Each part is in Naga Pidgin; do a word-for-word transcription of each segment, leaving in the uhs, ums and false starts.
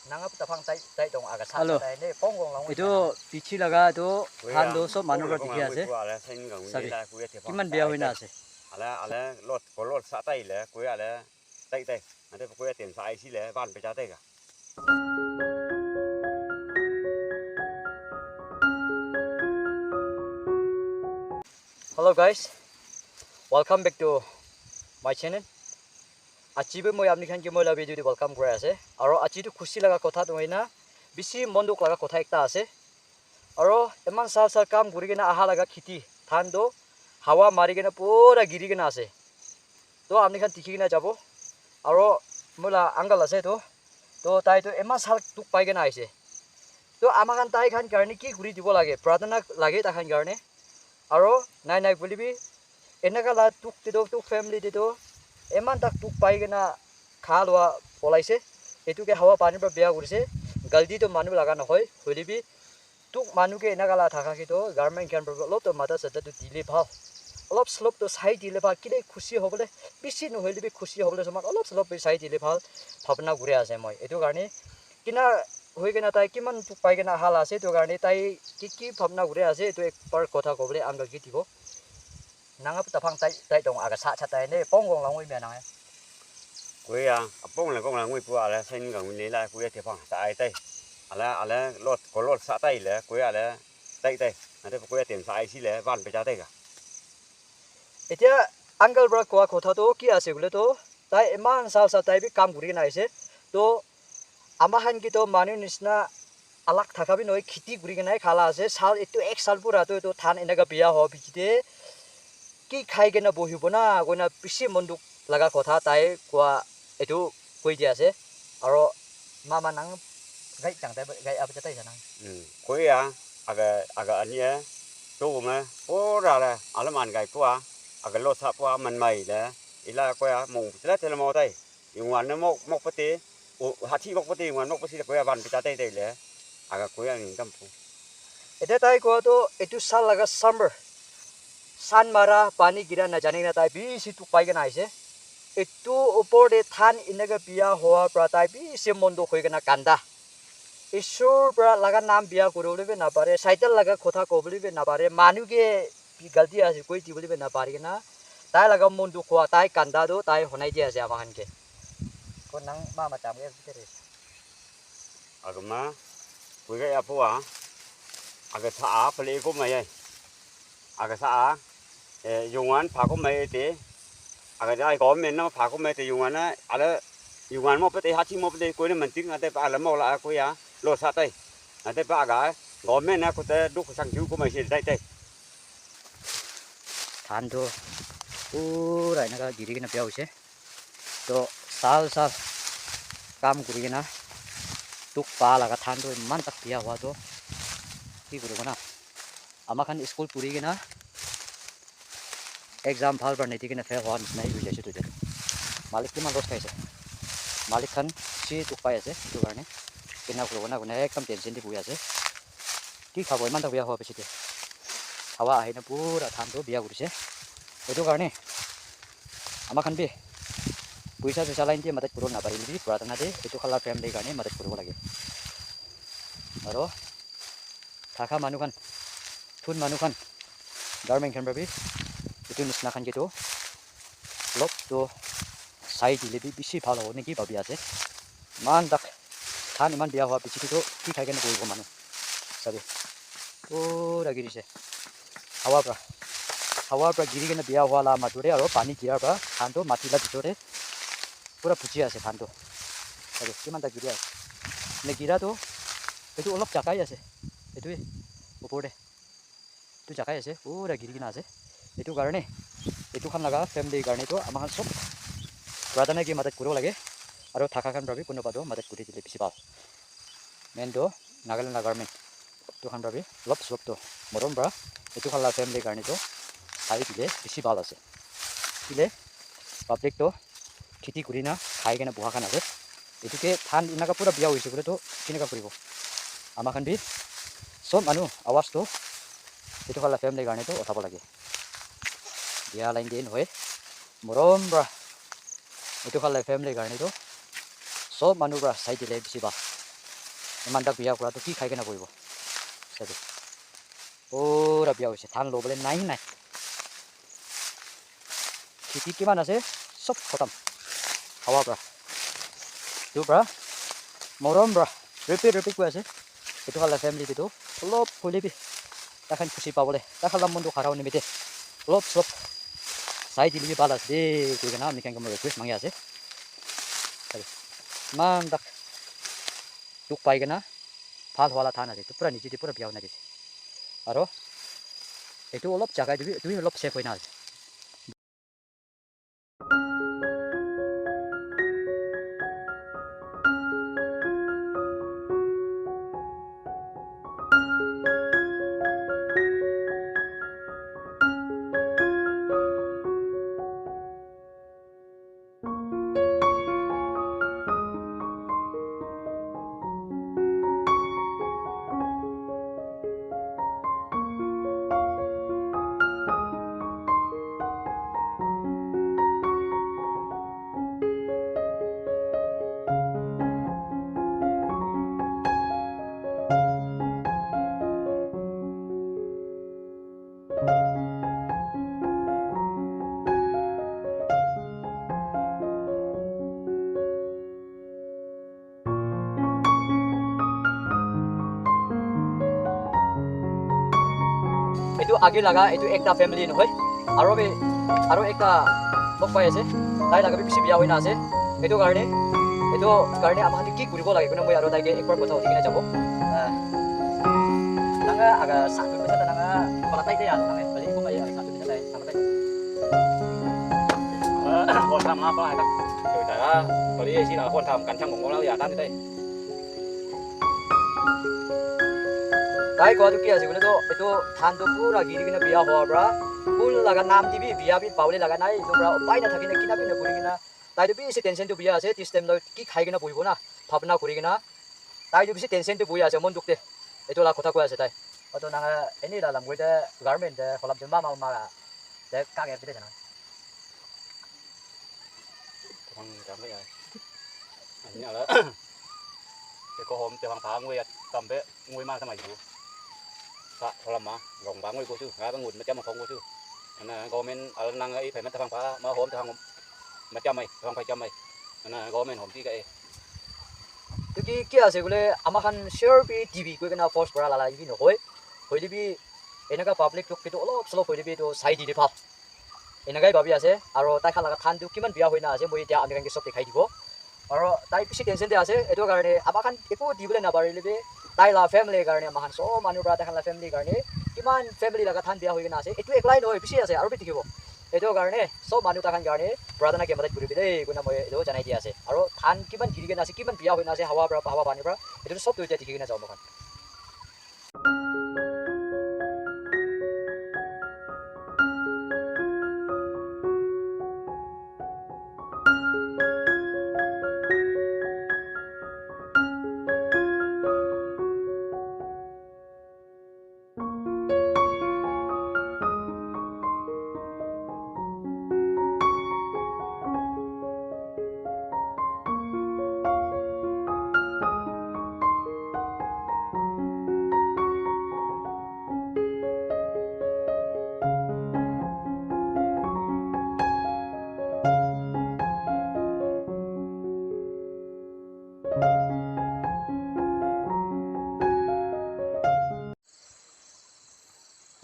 Nanga puta phang tai tai dong aga sa Hello. Sa tai ne pong gong lang. Itu pichi laga itu than tu sob manu para dikhi ase. Sabi, kiman biya hoina ase. Ala ala lot kolot sa tai le kuya le tai tai. Ate kuya tem sa ai si le ban pe cha tai ga. Hello guys, welcome back to my channel. Aji bi moi apni khan ke moi la video te welcome kuri ase. Aro aji tu khushi laga kotha tu hoina bishi mon dukh laga kotha ekta ase. Aro eman sal sal kam kuri kena aha laga khiti than tu hawa mari kena pura giri kena ase. To apni khan dikhi kena jabo. Aro moi la uncle ase to. To tai to eman sal dukh pai kena aise. To ama khan tai khan karne ki kuri dibo lage? Pratana lage ta khan karne. Aro nai nai kuli bi enaka la dukh te to, dukh family te to eman tak dukh pai kena kha lua polaise. Etu ke hawa pani para biya kurise. Galti to manu laga nohoi. Hoile bi dukh manu ke enaka la thaka ke to government khan para olop to mata sata to dile bhal. Olop solop to sai dile bhal. Kile khushi hobole, bishi nohoile bi khushi hobole soman olop solop bi sai dile bhal. Bhabna kuri ase moi. Etu karne kina hoi kena tai kiman dukh pai kena aha la ase. Etu karne tai ki ki bhabna kuri ase. Etu ek bar kotha kobole uncle ke dibo. Nanga puta phang tai tai dong aga sa cha tai ne pong gong lang wi me nang. Kuya, apong le gong lang wi pu ala sen gang wi ne la kuya te phang sa ai tai. Ala ala lot kolot sa tai le kuya le tai tai. Ate kuya tem sa ai si le ban pe cha tai ga. Etia uncle para koa kotha to ki ase koile to tai eman sal sal tai bi kam kuri kena aise. To ama khan ke to manu nisna alak thaka bi nohoi, khiti kuri kena khala ase. Sal etu ek sal pura to etu than enaka biya howa bichi te ki khai kena bohibo na koina bishi mon dukh laga kotha tai koa etu koi dia ase. Aro mama nang gai chang tai gai apa tai nang. Hmm. Kuya aga aga ania to me pura la alaman gai pua aga lo sa pua man mai le ila kuya mong tela tela mo tai. Yungwan ne mok mok pate, o hathi mok pate yungwan mok pate kuya ban pita tai tai le. Aga kuya ni kam pu. Ete tai ko to etu sal laga summer. Sun mara pani gira na jane na tai bishi dukh pai kena aise. Etu upor te than enaka biya howa pra tai bishi mon dukh hoi kena kanda. Ishwar pra laga naam biya kuribole bi napare, Saitan laga kotha kobole bi napare, manu ke bi galti ase koi dibole bi napare kena, tai laga mon dukh hua, tai kanda tu tai honai di ase ama khan ke. Ko nang ma ma cham ke bitere. Agama, kuiga ya pua, aga tha a pale ko mai ai. Aga sa a, eh, yungwan pha ko mai te, aga dai government na pha ko mai te yungwan na, ala yungwan mo pate hachi mo pate koi na manting ate pa ala mo la ko ya lo sa tai. Ate pa aga government na ko te du ko sang ju ko mai se dai tai. Than to pura enaka giri kena biya hoise. To sal sal kam kuri kena dukh pa laga than to iman tak biya hua to ki kuribo na? Ama khan school puri kena exam bhal para nidi kena fail hua nisna hi hoi jaise tu etia. Malik kiman loss khaise. Malik khan bishi dukh pai ase, etu karne kena kuribo na koina ekdam tension te bohi ase. Ki khabo iman tak biya hua piche te. Hawa ahi na pura than to biya kurise. Etu karne ama khan bi puisa soisa line te madad kuribo napare bi pratana te etu khan la family karne madad kuribo lage. Aro thaka manu khan, thun manu khan, government khan para bi etu nisna khan ke tu olop tu sai dile bi bishi bhal hobo niki bhabi ase. Iman tak than iman biya hua piche te tu ki khai kena bohibo manu. Sabi. Pura giri se. Hawa pra. Hawa pra giri kena biya hua la matu te aro pani gira pra than tu mati la bitor te pura puchi ase than tu. Sabi. Kiman tak giri ase. Ne gira tu etu olop jakai ase. Etu he. Upor te. Etu jagai ase, pura giri kena ase. Etu karne, etu khan laga family karne toh ama khan sob pratana ke madad kuribo lage. Aro thaka khan para bi kunuba toh madad kuri dile bishi bhal. Main toh Nagaland la government. Etu khan para bi olop solop toh morom para etu khan la family karne toh sai dile bishi bhal ase. Kile public toh kheti kuri na khai kena boha khan ase. Etu ke than enaka pura biya hoise koile toh keneka kuribo? Ama khan bi sob manu awaz toh etu khan la family karne toh uthabo lage. Biya line te nohoi, morom para etu khan la family karne toh sob manu para sai dile bishi bhal. Iman tak biya kura tu ki khai kena bohibo? Sabi. Pura biya hoise. Dhan lobole nai nai. Kheti kiman ase, sob khotom. Hawa pra. Etu pra, morom pra, repeat, repeat koi ase. Etu khan la family te tu olop hoile bi tai khan khushi pabole, tai khan la mon tu kharab nimite olop solop sai dile bi bhal ase de, koi kena ami khan ke moi request mangi ase. Iman tak dukh pai kena bhal howa la than ase. Etu pura niche te pura biya hoi na ase. Aro etu olop jaga etu bi, etu bi olop safe hoi na ase. Etu age laga etu ekta family nohoi, aro bi, aro ekta log pai ase, tai laga bi bishi biya hoi na ase. Etu karne, etu karne ama khan ki kuribo lage koina moi aro tai ke ekbar kotha uthi kena jabo. Ah, nanga aga sa tu kotha nanga pala tai de ya, nanga bali ko mai ya sa tu kotha tai, sama tai. Ko tham apa ada? Ko tara, bali esi na ko tham kan chang mongol ya tan tai. Tai koa tu ki ase koile tu, etu dhan tu pura giri kena biya hoa pra, kun laga naam di bi biya bi pabole laga nai, etu pra upai na thaki na kina bi na kuri kena, tai tu bishi tension tu biya ase, this time tu ki khai kena bohibo na, bhabna kuri kena, tai tu bishi tension tu bohi ase, mon dukh te, etu la kotha koi ase tai. Ato nanga eni la lam koi te government te holap jumba ma ma la, te ka ke pite jana. Tebang jam ya. Ani ala. Eko hom tebang pa ngui ya tambe ngui ma sama ju. Sa hola ma gong ba ngui ko su, ga ba ngut ma jam ko ko su. Ana government ala nang ai payment tebang pa ma hom tebang ma jam ai, tebang pa jam ai. Ana government hom ti ka e. Tu ki ki ase koile ama khan share bi T V koi kena force kora la la bi nohoi. Hoile bi eneka public lok ke tu olop solop hoile bi tu sai di de bhal. Enakai bhabi ase, aro tai khan laga than tu kiman biya hoina ase, moi etia ami khan ke sob dikhai dibo. Aro tai bishi tension te ase, etu karne ama khan eku dibole naparile bi, tai la family karne ama khan sob manu pra tai khan la family karne, kiman family laga than biya hoikena ase, etu eklai nohoi, bishi ase, aro bi dikhibo. Etu karne sob manu tai khan karne pratana ke madad kuribi de, koina moi etu janai di ase. Aro than kiman giri kena ase, kiman biya hoina ase, hawa pra, hawa pani pra, etu sob tu etia dikhi kena jabo moi khan.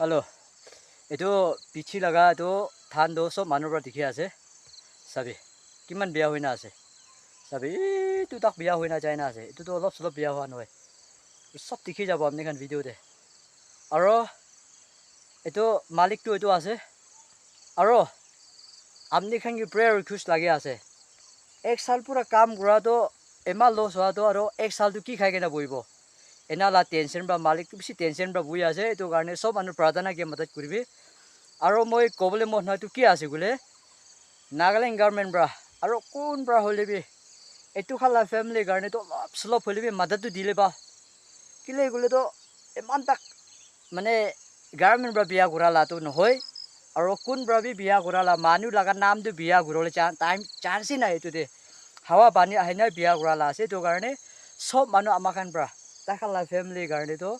Hello, etu piche laga etu than tu sob manu para dikhi ase, sabi kiman biya hoina ase, sabi etu tak biya hoina jaina ase, etu tu olop solop biya hoa nohoi, sob dikhi jabo apni khan video te. Aro etu malik tu etu ase, aro apni khan ke prayer request lage ase, ek saal pura kam kura tu eman loss hua tu aro ek saal tu ki khai kena bohibo? Ena la tension pra malik tu bishi tension pra bohi ase, etu karne sob manu pratana ke madad kuribi. Aro moi kobole mon hoi tu ki ase koile, Nagaland government pra aro kun pra hoile bi etu khan la family karne tu olop solop hoile bi madad tu dile ba, kile koile tu eman tak mane government pra biya kura la tu nohoi, aro kun pra bi biya kura la manu laga naam tu biya kuribole chan-, time chance nai etu te. Hawa pani ahina biya kura la ase, etu karne sob manu ama khan pra Tai khan la family karne toh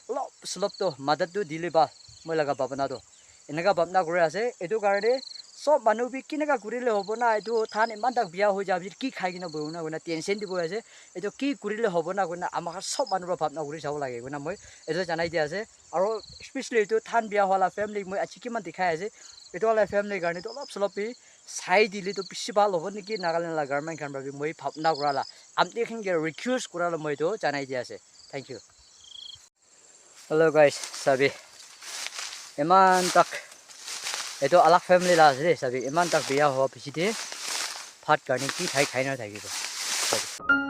olop solop toh madad toh dile bhal, moi laga bhabna toh. Eneka bhabna kuri ase. Etu karne sob manu bi keneka kurile hobo na, etu than eman tak biya hoi jabo, ki khai kena bohibo na koina tension te bohi ase. Etu ki kurile hobo na koina ama khan sob manu para bhabna kuri sabo lage koina moi etu janai di ase. Aro especially etu than biya wala family moi aji kiman dikhai ase. Etu wala family karne toh olop solop bi sai dile toh bishi bhal hobo niki, Nagaland la government khan para bi moi bhabna kura la, aunty khan ke request kura la moi etu janai di ase. Thank you. Hello guys, sabi. Iman tak. Etu alag family la ase de, sabi. Iman tak biya hoa piche de bhat karne ki khai khai na thakibo. Sabi.